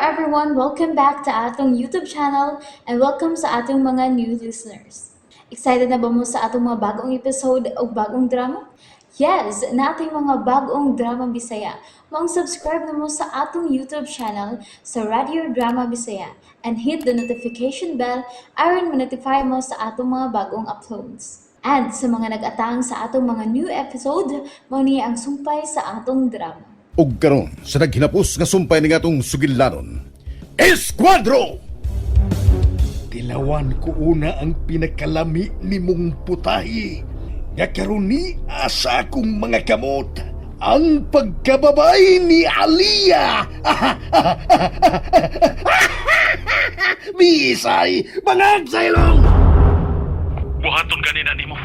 everyone! Welcome back to atong YouTube channel and welcome sa atong mga new listeners. Excited na ba mo sa atong mga bagong episode o bagong drama? Yes, naa tay mga bagong drama Bisaya. Maong subscribe na mo sa atong YouTube channel sa Radio Drama Bisaya and hit the notification bell aron ma-notify mo sa atong mga bagong uploads. And sa mga nag-atang sa atong mga new episode, mao ni ang sumpay sa atong drama. Ug karon sa naghinapos nga sumpay ning atong sugilanon, Esquadro! Tilawan ko una ang pinakalami nimong putahi. Nga karon ni asa akong mga kamot. Ang pagkababay ni Aliyah. Bisay, bangag sa ilong! Buhaton ganina nimo.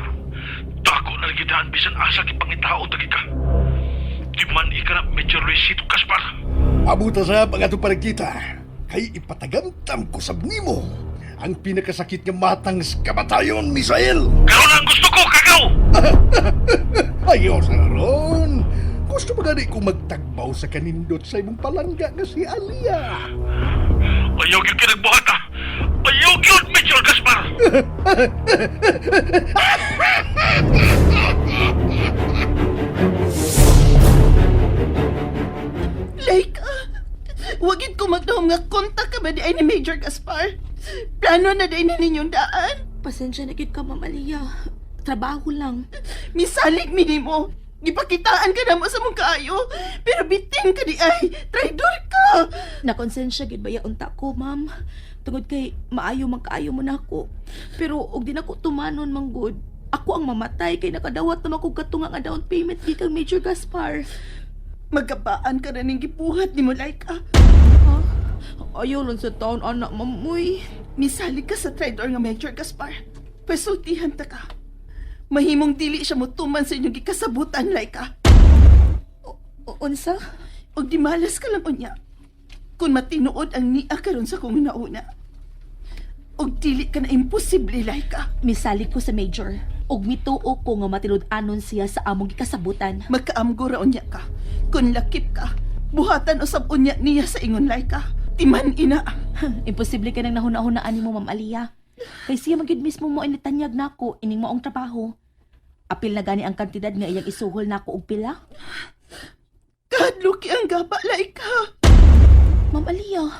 Dako na lagi daan bisan asa gipangitaon tagi ka. Di man ika na Major Luisito Gaspar. Abuta sa ang atong paragkita. Kay ipatagamtam ko sab nimo ang pinakasakit nga matang sa kamatayon, Misael. Karon ang gusto ko, kagaw! Ayaw sa ron. Gusto ba gani ko magtagbaw sa kanindot sa imong palangga nga si Aliyah? Ayaw gyud kinagbuhat ah. Ayaw gyud, Major Gaspar! Laika, wagid ko magdahom nga kontak ka ba di ay ni Major Gaspar? Plano na di na ninyong daan. Pasensya na gid ka, Ma'am Aliyah. Trabaho lang. Misalig mi nimo. Gipakitaan ka na mo sa mong kaayo. Pero bitin ka di ay. Traidor ka. Nakonsensya gid baya unta ko, ma'am. Tungod kay maayo man kaayo mo nako. Pero og di nako tumanon man gud, ako ang mamatay kay nakadawat naman kog katunga nga down payment gikan Major Gaspar. Magkabaan ka na ning gibuhat nimo, Laika. Ha? Ayaw lang sa taon, anak, mamuy. Misalig ka sa traidor nga Major Gaspar. Pwes sultihan ta ka. Mahimong dili siya motuman sa inyong gikasabutan, Laika. Unsa? Og di malas ka lang unya. Kung matinuod ang nia karon sa kong nauna. Og dili ka na imposible, Laika. Misalig ko sa Major. Og mituo ko nga matinud-anon siya sa among gikasabutan. Magkaamgo ra unya ka. Kung lakip ka, buhatan usab unya niya sa ingon, Laika. Timan ina. Imposible ka nang nahuna-hunaan nimo, Ma'am Aliyah. Kay siya man gyud mismo mo initanyag nako ining maong trabaho. Apil na gani ang kantidad nga iyang isuhol nako og pila. Kahadluki ang gaba, Laika. Ma'am Aliyah.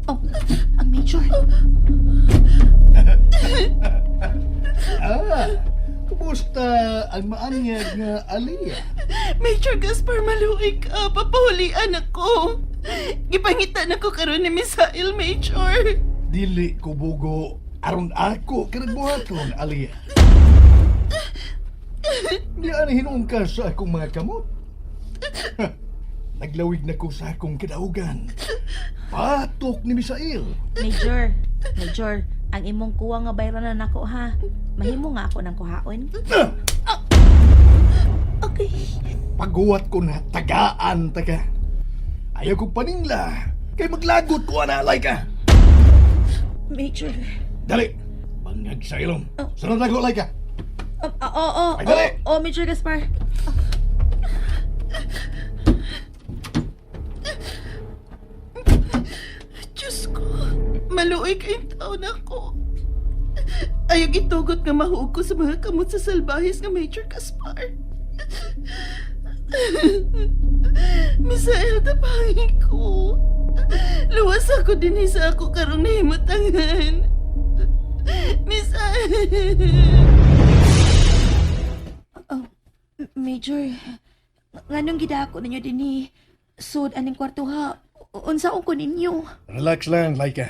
Oh, ang Major. Ah, kumusta ang maanyag nga Aliyah? Major Gaspar, maluoy ka. Papahulian ako. Gipangitan ako karon ni Misael, Major. Dili ko bugo aron ako kanagbuhaton, Aliyah. Di ani hinuong ka sa akong mga kamot. Ha, naglawig na ko sa akong kadaugan. Patok ni Misael. Major, Major, ang imong kuha nga bayran na nako ha. Mahimo nga ako ng kuhaon. Okay. Paghuwat ko na tagaan ta ka. Ayaw kong paningla. Kay maglagot ko ana, Laika. Major. Dali. Bangag sa ilong. Sunod na ko, Laika. Oh, oh, oh, Ay, dali! oh, oh, Major Gaspar. Diyos ko, maluoy kayong taon ako. Ayaw itugot nga mahuog ko sa mga kamot sa salbahis nga Major Gaspar. Misael, tapangin ko. Luwas ako din sa ako karong nahimutangan. Misael! Major, nganong gidako ninyo dinhi? Sud aning kwarto ha. Unsaon ko ninyo? Relax lang, Laika.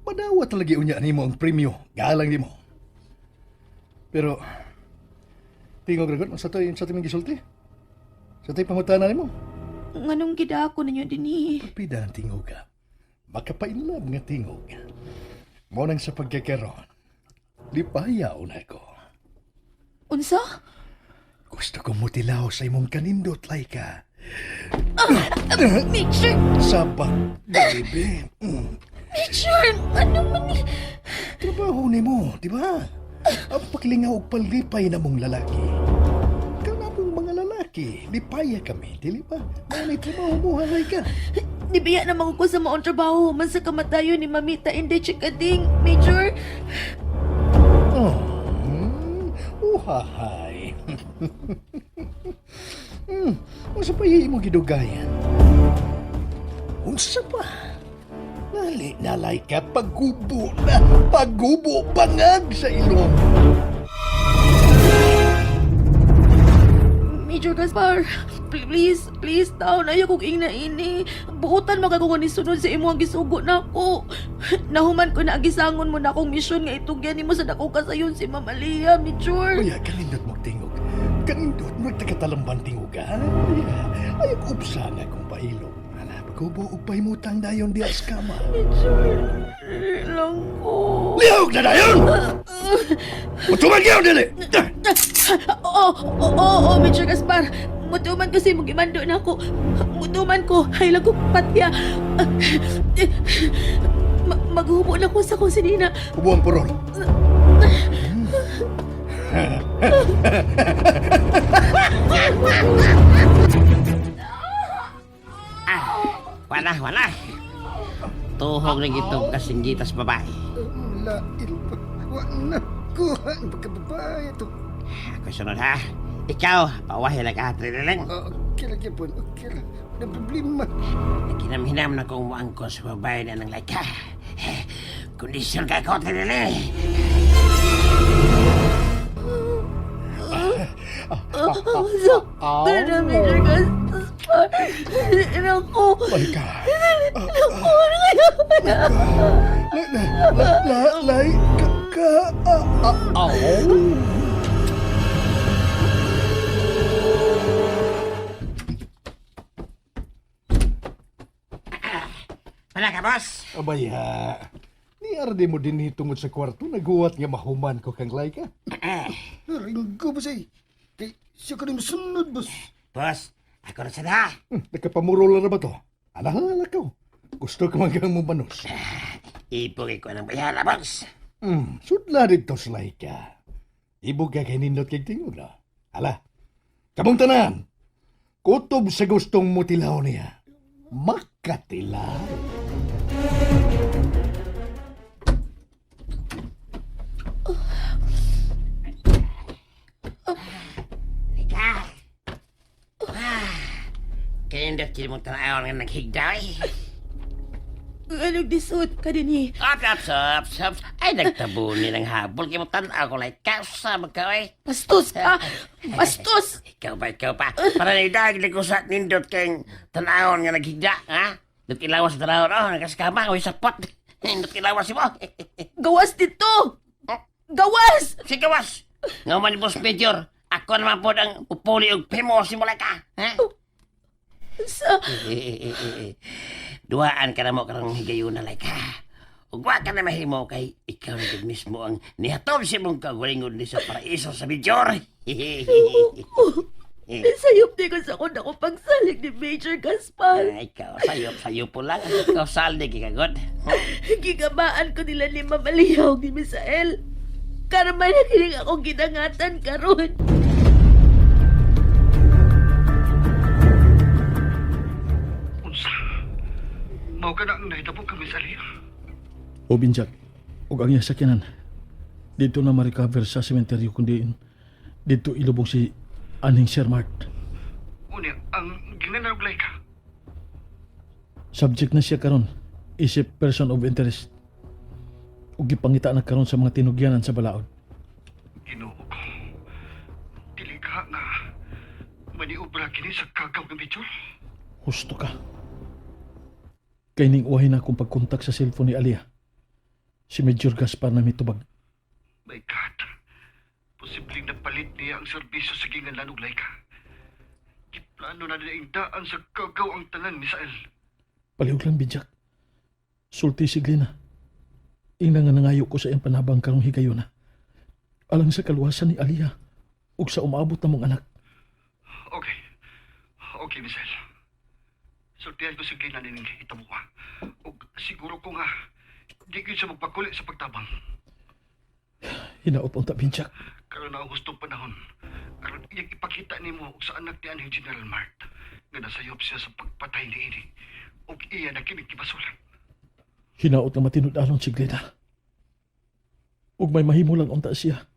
Madawat lagi unya nimo ang premyo. Galang nimo. Pero, tingog ragot, sa to'y gisulti? Sa to'y pangutana nimo? Nganong gidako ninyo dinhi? Pida ang tingog ka. Makapainlove nga tingog. Mao nang sa pagkakaroon, lipayaw na ko. Unsa? Gusto ko mutilaw sa imong kanindot, Laika. Major, Sabak, baby. Major, ano man ni? Trabaho nimo, di ba? Ang paglingaw og palipay na mong lalaki. Kanamong mga lalaki Maski, lipaya kami, dili ba? Mao ni trabaho mo, halay ka. Nibiya naman ko sa maong trabaho man sa kamatayon ni Mamita Inday Chikading, Major. Oh, uhahay. Unsa pa imo gidugayan? Unsa pa? Nali nalay ka paggubo na, paggubo bangag sa ilong. Major Gaspar, please, please, taon, ayaw kong ingna ini. Buutan magagawa ni sunod sa imo ang gisugo na ako. Nahuman ko na ang gisangon mo na akong misyon nga itugyan nimo sa dako kasayon si Mama Lea, Major. Kuya, kanindot magtingog. Kanindot magtagatalamban tingog, ha? Ay, upsa na kung pailog. Ala, paghubo og pahimutang dayon diya sa kama. Major, lang ko. Lihog na dayon! Mutuman kayo, dili! Oo, oo, oo, Major Gaspar. Mutuman kasi mugimando na ako. Mutuman ko, hay lang ko patya. Maghubo na ko sa kusinina. Hubo ang purol. Ah, wala, wala. Tuhog na gitong kasinggitas babae. Lail pa. Wa na. Kuha ang pagkababae ito. Ako sunod ha. Ikaw, pawahi lang ka, Trinileng. Ah, okay lang yapon. Okay lang. Wala problema. Naghinam-hinam na kong muangko sa babae na ng laika. Kondisyon ka ko, Trinileng. Sakto na, Major Gaspar. Naku. Ay ka. Naku, ano kaya? La, la, la, la, lay, ka, ka, ah, ah, aw. Wala ka, boss. Abay ha. Ni arde mo din tungod sa kwarto, naguwat nga mahuman ko kang Laika. Ringgo ba say? Kay siya ka rin masunod, boss. Boss, ako na sad ha. Nagkapamuro na ba to? Alahala ka. Gusto ka man kang mubanos. Ibugay ko ng bayara, boss. Sudla dito sa Laika. Ibog ka kay nindot kay tingog na. Ala, kamong tanan. Kutob sa gustong mutilaw niya. Makatilaw. Laika. Ah, Kaya hindi mong tanaw nga naghigdaw eh. Anong disod ka din eh. Op, op, op, op. Ay, nagtabuni ng habol. Kaya mo tanaw ko like sa magka, eh. Bastos ka! Bastos! Ikaw ba, ikaw pa. Para naidag na ko sa nindot kayong tanawon nga naghigda, ha? Dot ilawas sa tanawon, oh, nakaskama, uy, sapot. Nindot ilawas mo. Gawas dito! Gawas! Sige, gawas. Nga man, boss major, ako naman po ang pupuli og pemo simula ka, ha? Sa... Duhaan ka na mo karong higayuna like ha. Ug wa ka na mahimo kay ikaw na gid mismo ang nihatol sa imong kaugalingon ni sa paraiso sa major. Sayop di ko sa kung ako pagsalig ni Major Gaspar. Ay, ikaw, sayop, sayop po lang. Ikaw, saldi, kikagod. Gigabaan ko nila ni Mama Lihaw ni Misael. Karma na kining akong ginangatan karon. Unsa? Mao ka na ang nahitabo kami sa Aliyah. O Binjak, ug ang iyang sakyanan. Dito na ma-recover sa sementeryo kundi dito ilubong si Aning Sir Mart. Unya, ang ginanarog ka. Subject na siya karon isip person of interest. Ug gipangita na karon sa mga tinugyanan sa balaod. Ginoo ko. Dili ka nga maniobra kini sa kagaw ng major. Husto ka. Kay ning uwahin na akong pagkontak sa cellphone ni Alia. Si Major Gaspar na mitubag. My God. Posibleng napalit niya ang serbisyo sa gingalan og Laika. Giplano na nila daan sa kagaw ang tanan ni Sael. Palihog lang, Bijak. Sulti si Glina. Ina nga nangayo ko sa iyang panabang karong higayona. Alang sa kaluwasan ni Alia ug sa umaabot na mong anak. Okay. Okay, Michelle. Sultihan ko si Glenn na ning itabuwa. Og siguro ko nga, di ko siya magpakuli sa pagtabang. Hinaot unta, Bijak. Karon na ang hustong panahon. Aron iyang ipakita nimo og sa anak ni anhing General Mart nga nasayop siya sa pagpatay niini ug iya na kini gibasulan. Hinaot nga matinud-anon si Glenda. Ug may mahimo lang unta siya.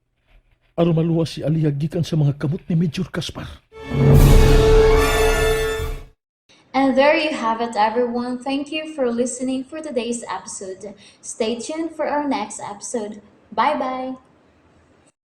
Aron maluwas si Aliyah gikan sa mga kamot ni Major Caspar. And there you have it, everyone. Thank you for listening for today's episode. Stay tuned for our next episode. Bye bye.